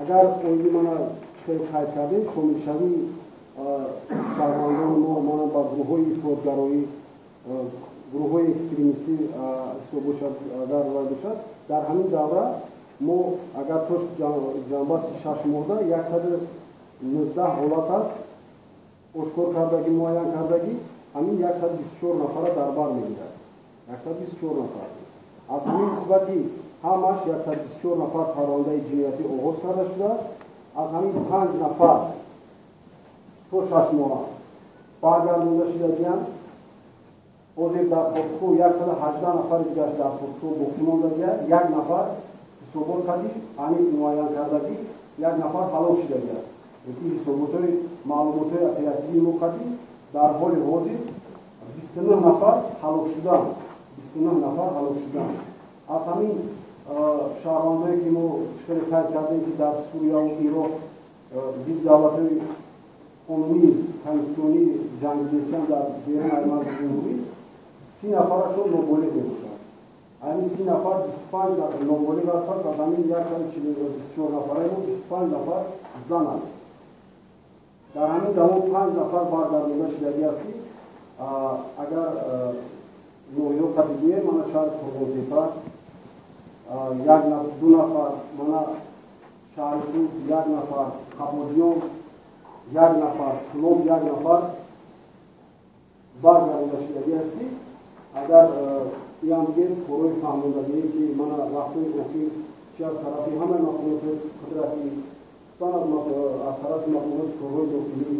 Агар оиди мана хеле қайд кардем, шомилшавии шаҳрвандони мо мана ба гурӯҳҳои ифротгароӣ, гурӯҳҳои экстремистӣ ҳисоб бошад, агар вай бошад, дар ҳамин давра мо агар то ҷанбасти 6 моҳда 119 ҳолат аст ошкор кардагӣ, муайян кардагӣ, ҳамин 124 нафара дар бар мегирад. 124 нафар. Аз ҳамин нисбати ҳамаш 124 нафар парвандаи ҷиноятӣ оғоз карда шудааст. Аз ҳамин панҷ нафар то 6 моҳ баргардонда шудагиянд. Ҳозир дар кофтуков 118 нафари дигараш дар кофтуков боқӣ мондагия. Як нафар ҳисобот кардӣ, аниқ муайян кардагӣ, як нафар ҳалок шудагиаст. Ки ҳисоботҳои маълумотҳои оперативии мо қадӣ дар ҳоли ҳозир 29 нафар ҳалок шуданд, 29 нафар ҳалок шуданд. Аз ҳамин шаҳрвандое, ки мо хеле қайд кардем, ки дар Сурияву Ироқ зидди давлатҳои қонунӣ, конститутсионӣ ҷангидесиян дар берун аз марзи ҷумҳурӣ, 30 нафарашон ноболиғ мебошанд. Ҳамин 30 нафар, 25 ноболиғ ҳастанд. Аз ҳамин 124 нафараи мо 25 нафар зан аст. Дар ҳамин давом панҷ нафар баргардонда шудагӣ аст, ки агар ноҳиё қадигӯем, мана шаҳри Қурғонтепа як, ду нафар, мана шаҳри Суғд як нафар, Қабодиён як нафар, Кӯлоб як нафар баргардонда шудагӣ аст, ки агар иам бигем, корҳои фаҳмондагие, ки мана вақтҳои охир чи аз тарафи ҳамаи мақомоти қудратӣ, хусусан аз тарафи мақомоти корҳои дохилӣ